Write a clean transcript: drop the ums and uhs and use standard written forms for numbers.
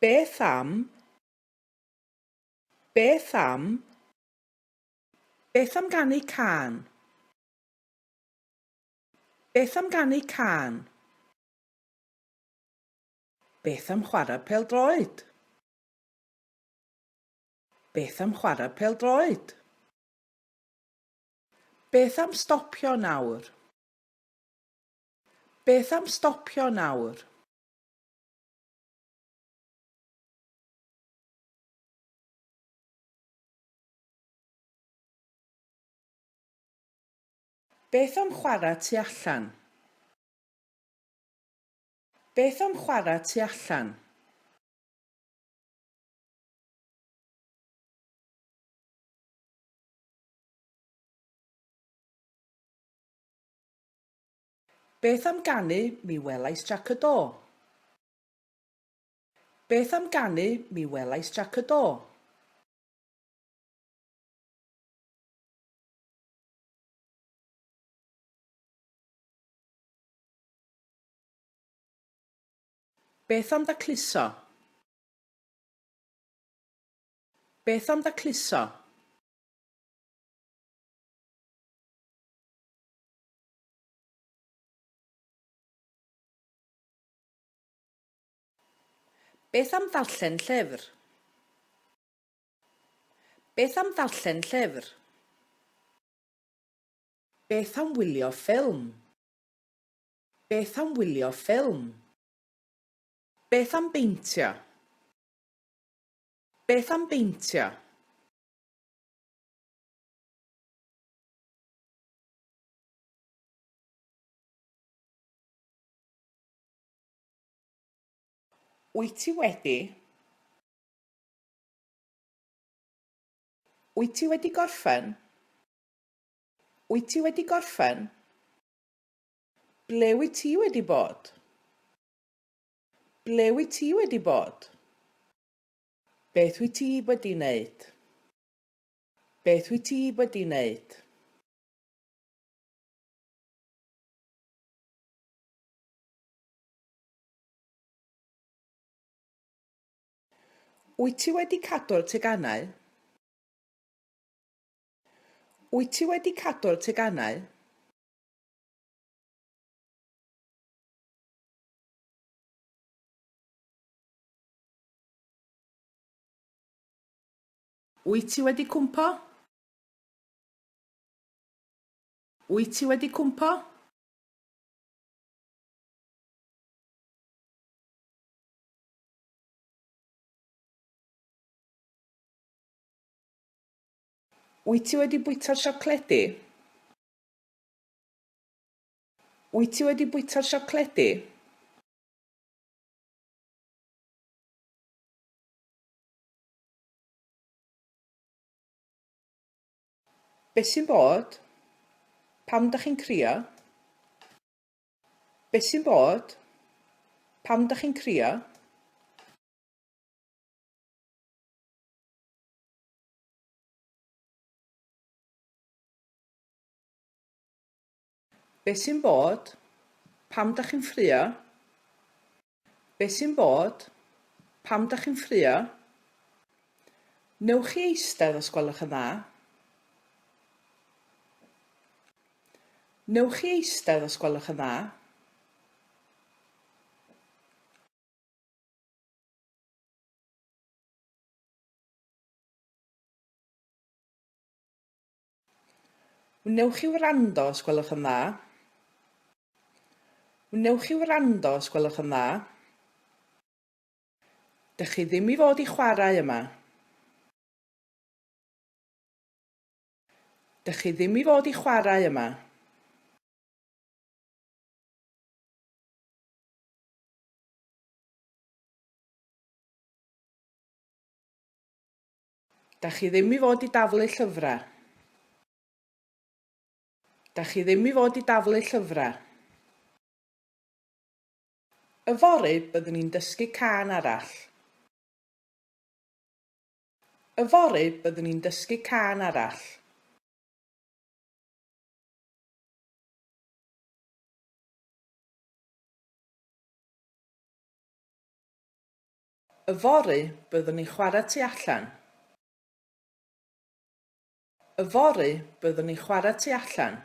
Beth am? Beth am? Beth am ganu cân? Beth am ganu cân? Beth am chwarae pêl-droed? Beth am chwarae pêl-droed? Beth am stopio nawr? Beth am stopio nawr? Beth am chwarae tu allan? Beth am chwarae tu allan? Beth am ganu Mi welais Jac y Do? Beth am ganu Mi welais Jac y Do? Beth am dacluso? Beth am dacluso? Beth am ddarllen llyfr? Beth am ddarllen llyfr? Beth am wylio ffilm? Beth am wylio ffilm? Beth am beintio? Beth am beintio? Wyt ti wedi? Wyt ti wedi gorffen? Wyt ti wedi gorffen? Ble wyt ti wedi bod? Ble wyt ti wedi bod? Beth wyt ti wedi wneud? Beth wyt ti wedi wneud? Wyt ti wedi cadw'r teganau? Wyt ti wedi cadw'r teganau? Wyt ti wedi cwmpo? Wyt ti wedi cwmpo? Wyt ti wedi bwyta'r siocledi? Wyt ti wedi bwyta'r siocledi? Be sy'n bod? Pam dach chi'n crio? Be sy'n bod? Pam dach chi'n crio? Be sy'n bod? Pam dach chi'n ffrio? Be sy'n bod? Pam dach chi'n ffrio? Newch chi eistedd os gwelwch yn dda? Newch chi eistedd os gwelwch yn dda? Wnewch chi wrando os gwelwch yn dda? Wnewch chi wrando os gwelwch yn dda? Dych chi ddim i fod i chwarae yma. Dych chi ddim i fod i chwarae yma. Dach chi ddim i fod i daflu llyfrau. Dach chi ddim i fod i daflu llyfrau. Yfory byddwn ni'n dysgu cân arall. Yfory byddwn ni'n dysgu cân arall. Yfory, byddwn ni'n chwarae tu allan. Yfory, byddwn ni'n chwarae tu allan.